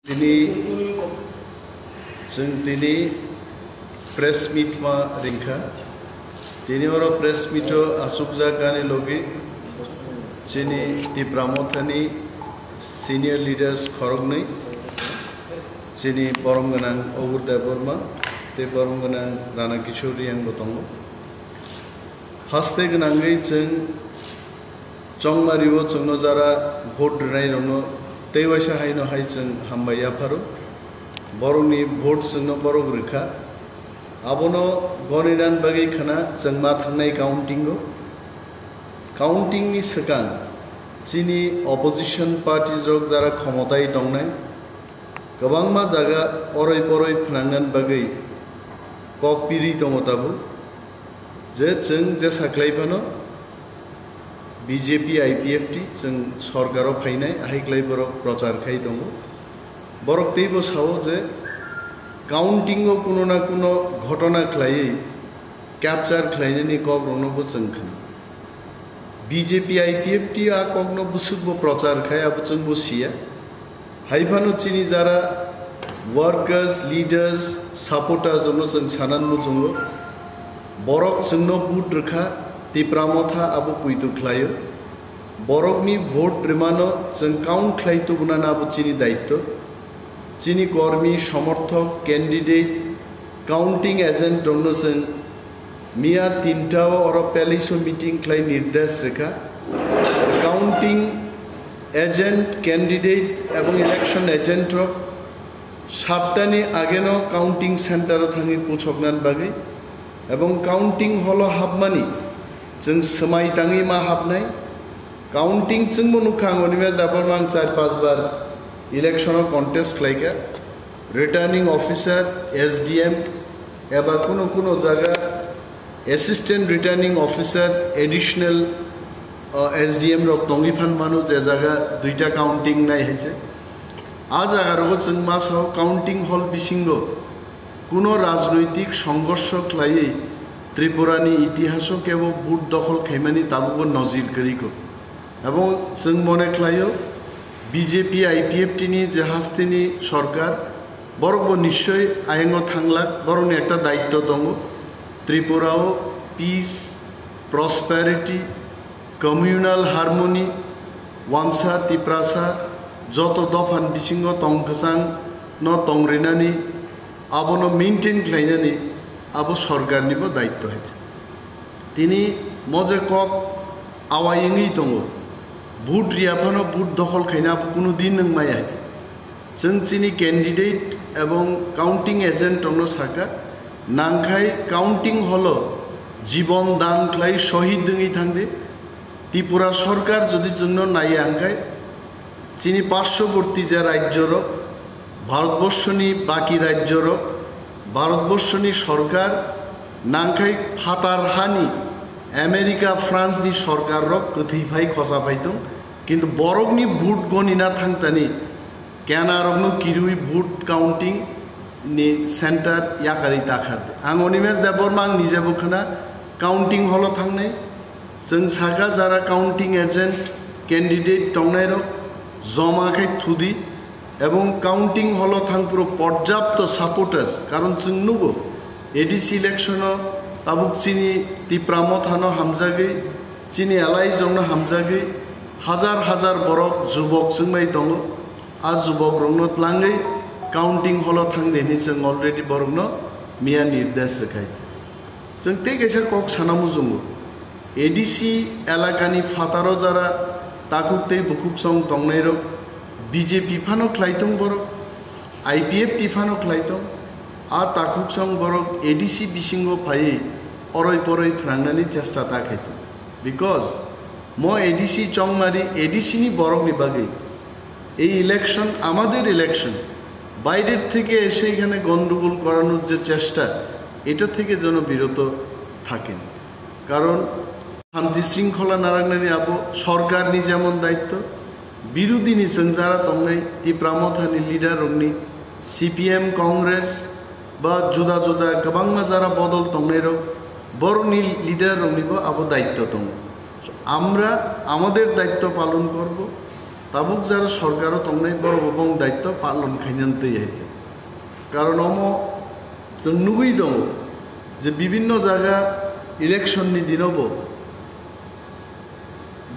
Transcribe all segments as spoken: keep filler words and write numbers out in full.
Tini chwng tini press meet ma ringkha. Tini oro press meet o achukjak ani logi chini Tipra Mothani senior leaders khoroknwi, chini borom gwnang Obur Debbarma tei borom gwnang Rana Kishore Reang bo tongo. Haste gwnangwi chwng Chongmario chwngno jara vote rwnairokno tei waisa haino hai chwng hambai yapharo. Borokni vote chwngno borok rwkha. Abono goninani bagwi khna chwng ma thangnai counting o. Counting ni swkang chini opposition parties rok jara khomotai tongnai, kwbangma jaga oroi poroi phnangnani bagwi kok piri tongo tabuk. Je chwng jesa khlai phano B J P I P F T chwng sorkaro phainai, ahai khlai borok prochar khai tongo. Borok teibo sao je counting o kuno na kuno ghotona khlaiwi capture khlainani kokrokno bo chwng khna. B J P I P F T a kokno bwswkbo prochar khai, abo chwngbo siya. Hai phano chini jara workers, leaders, supporters rokno chwng sanan muchungo. Borok chwngno vote rwkha, Tipra Motha abo puitu khlaio. Borokni vote rwmano chwng count khlai tubunani abo chini daityo. Chini kormi, somorthok, candidate, counting agent rokno chwng miya tinta o oro palace o meeting khlai nirdesh rwkha. Counting agent, candidate ebong election agent rok sattani ageno counting center o thangwi puchoknani bagwi ebong counting hall o hapmani chwng swmai tangwi ma hapnai. Counting chwngbo nukha, ang Animesh Debbarma ang char panch bar election o contest khlaikha. Returning officer, S D M, eba kuno kuno jaga assistant returning officer, additional, uh, S D M rok tongwi phan mano, je jaga duita counting nai hai se. A jaga rogo chwng ma sao, counting hall bisingo kuno rajnoitik songhorsho khlaiwi Tripura ni itihaso kebo vote dokhol khaimani tabukbo nojir kwrwi kho. Ebong chwng mone khlaio, B J P I P F T ni je hasteni sorkar, borok bo nischoi ayango thanglak, borokni ekta daityo tongo. Tripura o peace, prosperity, communal harmony, wansa Tiprasa joto dophan bisingo tong kwchang no tong rinani, abono maintain khlainani abo sorkarnibo daityo hai. Tini mo je kok awai wngwi tongo, vote riya phano vote dokhol khaina abo kunu din wng maya. Chwng chini candidate ebong counting agent rokno saka, nangkhai counting hall o jibon dan khlai shohid wngwi thangdi. Tripura sorkar jodi chwngno naiya hwnkhe, chini parshwoborti je rajyorok, Bharatborshoni baki rajyorok, Bharatborshoni sorkar, nangkhai phatar hani America, France ni sorkar rok kwthwi phai khosa phai tong, kintu borokni vote gonina thangtani kenarokno kirwi vote counting ni center yakarwi takhar. Ang Animesh Debbarma ang nijebo khna counting hall o thangnai. Chwng saka jara counting agent candidate tongnairok joma khai thudi ebong counting hall o thangphuru porjapto supporters, karon chwng nugo A D C election o tabuk chini Tipra Mothano hamjagwi, chini allies rokno hamjagwi hajar hajar borok jubok chwngbai tongo. A jubok rokno tlangwi counting hall o thangdi hinwi chwng already borokno miya nirdesh rwkhai. Chwng tei kaisa kok sana muchungo, A D C elakani phataro jara takhuk tei bukhuksong tongnairok B J P phano khlai tong borok, I P F T phano khlai tong. A takhuk song borok A D C bisingo phaiwi oroi poroi phwnangnani chesta ta khai tongo. Because mo A D C chongmari A D C ni borokni bagwi ei election amader election, বাইরের থেকে এসে এখানে গন্ডগোল করানোর যে চেষ্টা, এটা থেকে যেন বিরত থাকেন। কারণ শান্তি শৃঙ্খলা না রাখলে abo সরকারনি যেমন দায়িত্ব, বিরোধী ni chwng jara tongnai Tipra Mothani leader rokni, C P M, Congress ba juda juda kwbangma jara bodol tongnai rok, borokni leader roknibo abo daitto tongo. So, আমরা আমাদের দায়িত্ব পালন করব, Tabuk jara sorkaro tongnai borok bo bong daitto palon khainani twi hai se. Karon omo chwng nugwi tongo je bibinno jaga election ni dino bo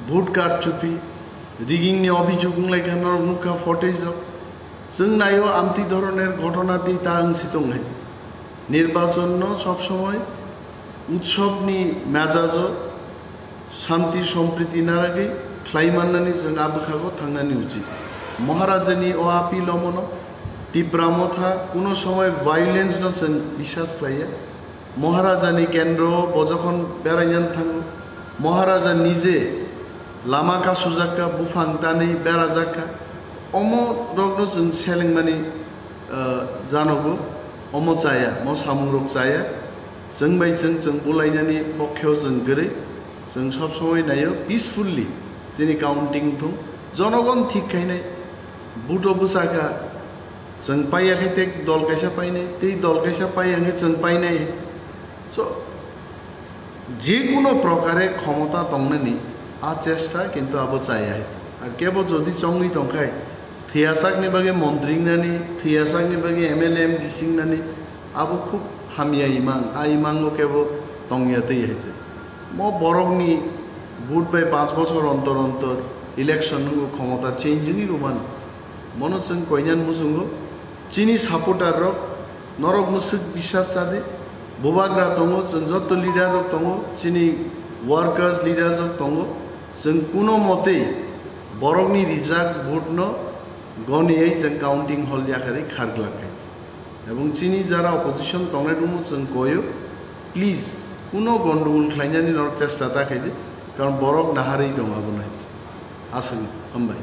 vote karchupi, rigging ni obhijog wnglai kha norok nukha footage rok. Chwng naio amtwi dhoroner ghotona tei ta wngsi tong hai se. Nirbachon no sob somoi utsob ni mejajo shanti sompriti naragwi khlai mannani chwng a bwkhago thangnani uchit. Maharajani o api lomono Tipra Motha kuno somoi violence no chwng biswas khlaiya. Maharajani kendro bo jokhon berainani thango, Maharaja nije lama kasujakka, buphang tanwi berajakka, omo rokno chwng selengmani, ah, janogo, omo chaya, mo samungrok chaya, chwng bai chwng, chwng bulainani pokheo chwng kwrwi, chwng sob somoi naio peacefully tini counting thung, jonogon thik khainai, buto bwsakha, chwng paiya khe tei dol kaisa painai, tei dol kaisa paiya hwnkhe chwng painai. So, je kuno prokare khomota tongnani a chesta kintu abo chaya hai. Ar kebo jodi chongwi tongkhai, thwiyasakni bagwi montri wngnani, thwiyasakni bagwi M L A, M D C wngnani, abo khub hamya imang, a imango kebo tongya twi hai se. Mo borokni vote bai panch bochor ontor ontor election nungo khomota change wngwi rwmani. Mono chwng koinani muchungo, chini supporter rok, norok mwswk biswas chadi, bubagra tongo, chwng joto leader rok tongo, chini workers, leaders rok tongo, chwng kuno motei borokni rijak vote no goniwi chwng counting hall yakarwi kharglak hai. Ebong chini jara opposition tongnai rokno chwng koyo, please, kuno gondogol khlainani norok chesta ta khaidi, karon borok naharwi tongo abono hai. Aswk, hambai.